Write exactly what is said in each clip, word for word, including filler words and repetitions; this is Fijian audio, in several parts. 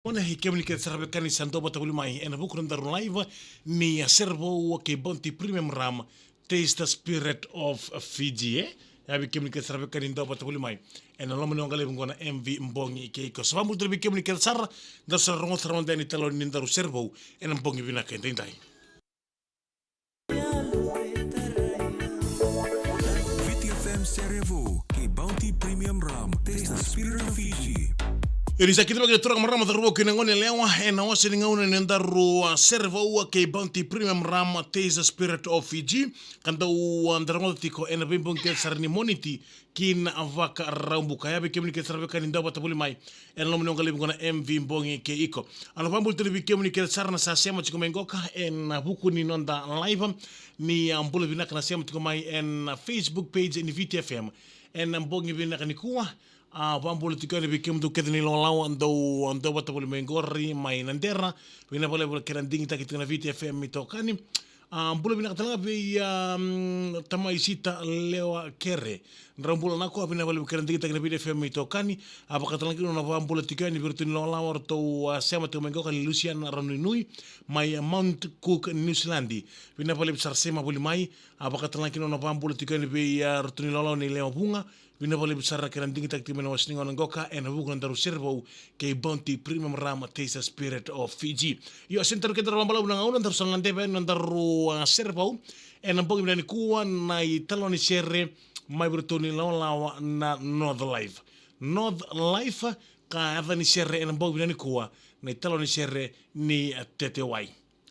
Mona, i kemuni kece sara vei kemuni sa dau vata voli mai ena vuku ni nodaru live ni a Serevou kei Bounty Premium Rum, Taste the Spirit of Fiji, e? Ia vei kemuni kece sara vei kemuni dau vata voli mai ena loma ni waqa levu qo na M V Bogi kei Iko. Sa vakabula tale vei kemuni kece sara, daru sa rogoca sara mada yani italanoa ni nodaru Serevou ena bogi vinaka edaidai. Viti F M Serevou kei Bounty Premium Rum, Taste the Spirit of Fiji. Ia ni sa kidavaki na turaga, marama, cauravou kei na gone yalewa ena wase ni gauna ni nodaru, a, Serevou kei Bounty Premium Rum, Taste the Spirit of Fiji, ka dau, a, da rogoca tiko ena veibogi kece sara ni Moniti ki na Vakaraubuka. Ia vei kemuni kece sara vei kemuni dau vata voli mai ena loma ni waqa levu qo na M V Bogi kei Iko. Au na vakabula tale vei kemuni kece sara na sa sema tiko mai qoka ena vuku ni noda live ni, a, bula vinaka na sema tiko mai ena Facebook page ni Viti F M ena bogi vinaka nikua. A, vakabula tiko yani vei kemudou kece na ilawalawa dou, dou vata voli mai qori mai Nadera. Vinaka vakalevu na kena digitaki tiko na Viti F M itokani. A, bula vinaka tale ga vei, a, mm, tamai Sita Lewa Kere. Drau bula na koya, vinaka vakalevu na kena digitaki na Viti F M itokani. A, vakatalega kina na vakabula tiko yani vei iratou na ilawalawa ratou, a, sema tiko mai qoka, Luciana Ranuinui mai, a, Mount Cook, New Zealand. Vinaka vakalevu sara sema voli mai. A, vakatalega kina na vakabula tiko yani vei, a, iratou na ilawalawa nei Lewa Vuga. Vinaka vakalevu sara na kena digitaki tiko mai na wase ni gauna qoka ena vuku ni nodaru Serevou kei Bounty Premium Rum, Taste the Spirit of Fiji. Io, sega ni tarogi kedaru vakabalavu na gauna, daru sa gadreva yani nodaru, a, Serevou ena bogi vinaka nikua na italanoa ni sere mai vei iratou na ilawalawa na North Life. North Life, ka yaca ni sere ena bogi vinaka nikua na italanoa ni sere ni, a, Tetewai.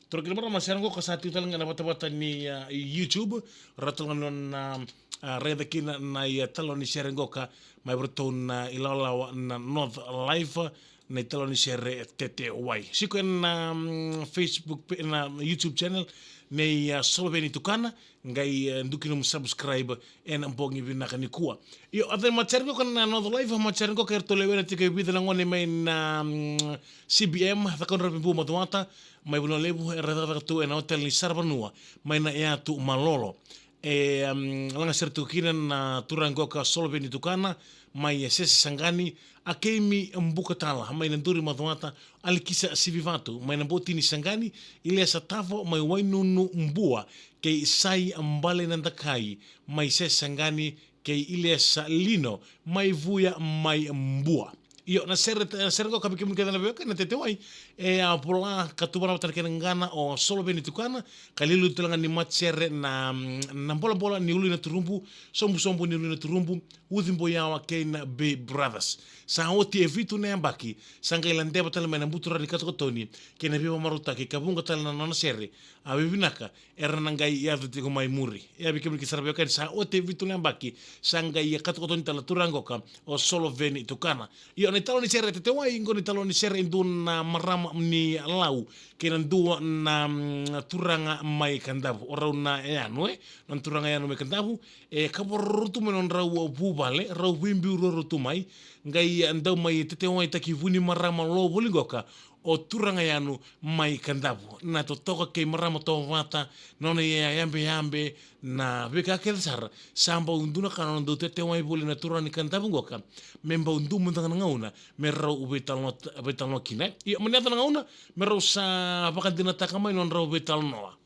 Turaga kei na marama, sere qo ka sa tiko tale ga ena vatavata ni, a, YouTube, ratou tale ga na, a, raica kina na, a, italanoa ni sere qo ka mai vei iratou na ilawalawa na North Life, na italanoa ni sere Tetewai. Tiko ena, mm, Facebook pa-, na YouTube channel nei, a, Soloveni Tukana, qai, e, duki nomu subscribe ena bogi vinaka nikua. Io, a cei na matasere qo ka na North Life, matasere qo ka eratou lewena tiko e vica na gone mai na, mm, C B M, Cakaudrove, Bua, Macuata, mai Vanua Levu, era cakacaka tu ena hotel ni Saravanua mai na yatu Malolo. E, mm, lagasere tiko kina na turaga qo ka Soloveni Tukana mai Sese Saqani, Akeimi Bukatala mai Naduri, Macuata, Alikisa Sivivatu mai Nabotini, Saqani, Ilesa Tavo mai Wainunu, Bua, kei Sai Bale Nadakai mai Sese Saqani, kei Ilesa Lino mai Vuya mai Bua. Io, na sere, na sere qo ka vei kemuni kece na veiwekani na Tetewai, e a vola ka tuvana vata na kena qaqana o Soloveni Tukana, ka liuliu tale ga ni matasere na, na bolabola ni Ulu i Naturubu, sobusobu ni Ulu i Naturubu, Uciboiyawa kei na Bay Brothers. Sa oti e vitu na yabaki, sa qai ladeva tale mai na buturara ni katokatoni kei na veivakamarautaki ka vuqa tale na nona sere, a, Veivinaka, era na qai yaco tiko mai muri. Ia vei kemuni kece sara veiwekani, sa oti e vitu na yabaki, sa qai katokatoni tale na turaga qo ka o Soloveni Tukana. Io, na italanoa ni sere Tetewai, qo na italanoa ni sere e dua na marama ni Lau kei na dua na, mm, turaga mai Kadavu, o rau na Yanu, e, na turaga Yanu mai Kadavu, e, ka vakarau tu mai nodrau vuvale, rau veibiu ruarua tu mai, qai, e, dau mai tetewaitaki vu ni marama lo voli qo ka o turaga Yanu mai Kadavu. Na totoka kei marama Tovata, nona iyabeyabe, na veika kece sara, sa bau dua na ka na nona dau tetewai voli na turaga ni Kadavu qo ka me bau dua mada ga na gauna me rau veitalanoa, veitalanoa kina. Ia, mani yaco na gauna me rau sa vakadinadinataka mai nodrau veitalanoa.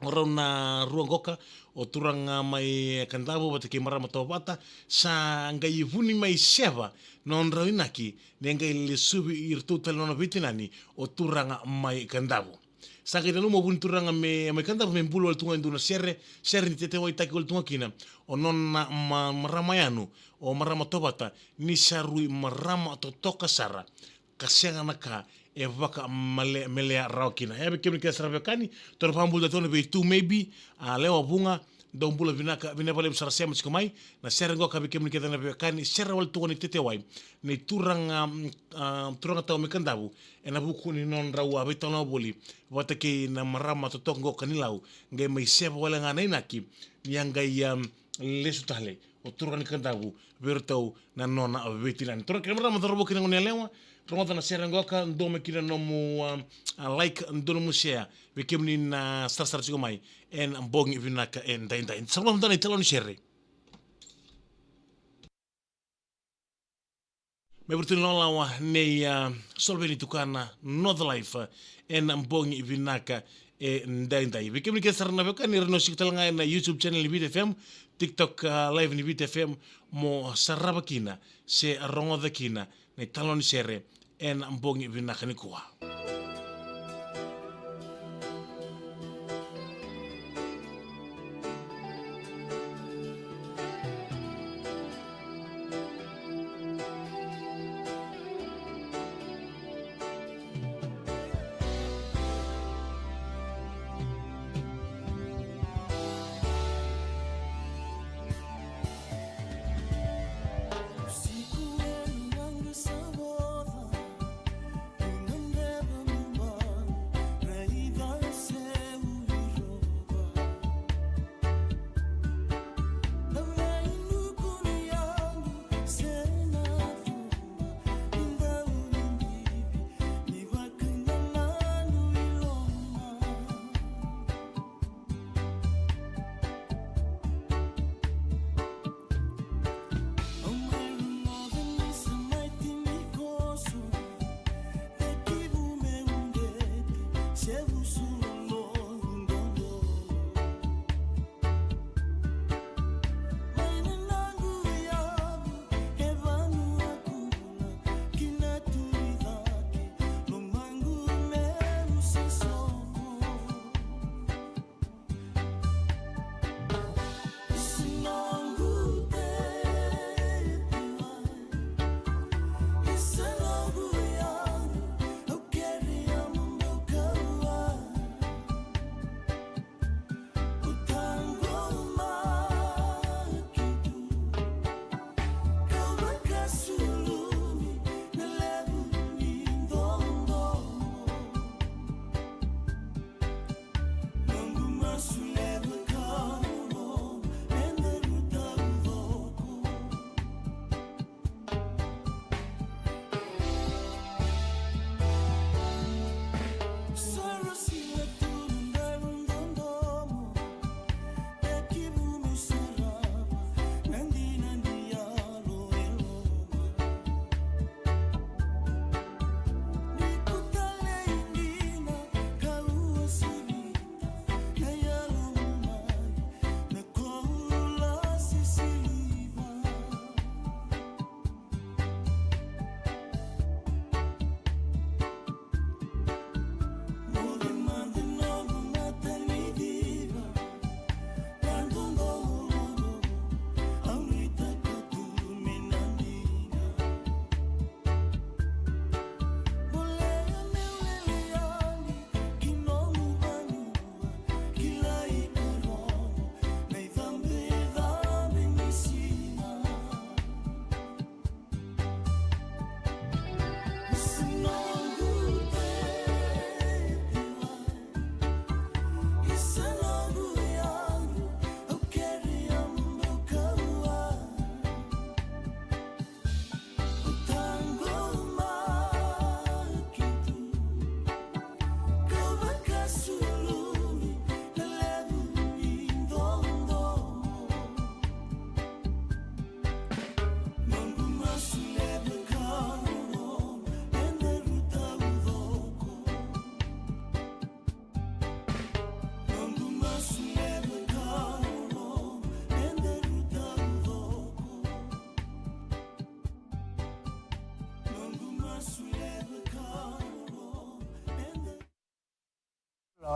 O rau na rua qo ka, o turaga mai Kadavu vata kei marama Tovata, sa qai vu ni mai seva na nodrau inaki ni qai lesuvi iratou tale na nona veitinani, o turaga mai Kadavu. Sa qai nanuma o vu ni turaga me, mai Kadavu me bulu wale tu ga e dua na sere, sere ni tetewaitaki wale tu ga kina o nona ma-, marama Yanu, o marama Tovata, ni sa rui marama totoka sara, ka sega na ka e vakamalemele rawa kina. Ia vei kemuni kece sara veiwekani, tou na vakabula tale tu na vei tu maybe, a, Lewa Vuga, dou bula vinaka, vinaka vakalevu sara sema tiko mai. Na sere qo ka vei kemuni kece na veiwekani, sere wale tu ga ni tetewai nei turaga, mm, a, turaga tau mai Kadavu, ena vuku ni nodrau a veitalanoa voli vata kei na marama totoka qo ka ni Lau, qai mai seva wale ga na inaki ni a qai, a, lesu tale o turaga ni Kadavu vei iratou na nona veitinani. Turaga kei na marama, cauravou kei na gone yalewa, rogoca na sere qo ka, dua mai kina nomu, a, a, like, dua nomu share, vei kemuni na sarasara tiko mai ena bogi vinaka edaidai. Sa rogoca mada na italanoa ni sere. Me vurutuni lawalawa nei, ah, Solveni Tukana, North Life, ena bogi vinaka edaidai. Vei kemuni kece sara na veiwekani, ira na siko tale ga ena YouTube channel ni Viti F M, TikTok, ah, live ni Viti F M, mo sarava kina, se rogoca kina na italanoa ni sere ena bogi vinaka nikua.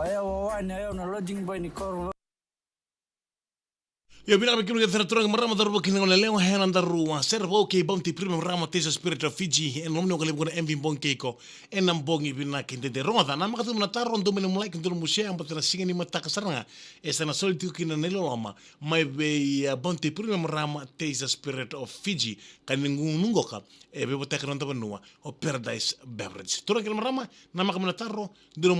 Ewa wani, ewa na lodging boy ni koro. Io, vinaka vei kemuni kece na turaga, marama, cauravou kei na goneyalewa, ena nodaru sere vou kei Bounty Premium Rama, Taste the Spirit of Fiji, ena nomuni waqalevu na M V Bogi Keiko, ena bogi vinaka edaidai. Rogoca, namaka tu na taro, dua mai na nomu like, dua na nomu share, baleta na siga ni mataka sara ga e sa na soli tiko kina na iloloma mai vei, eh, Bounty Premium Rama, Taste the Spirit of Fiji, ka ni gu-, nu qoka e veivuke na noda vanua o Paradise Beverage. Turaga kei na marama, namaka mai na taro, dua na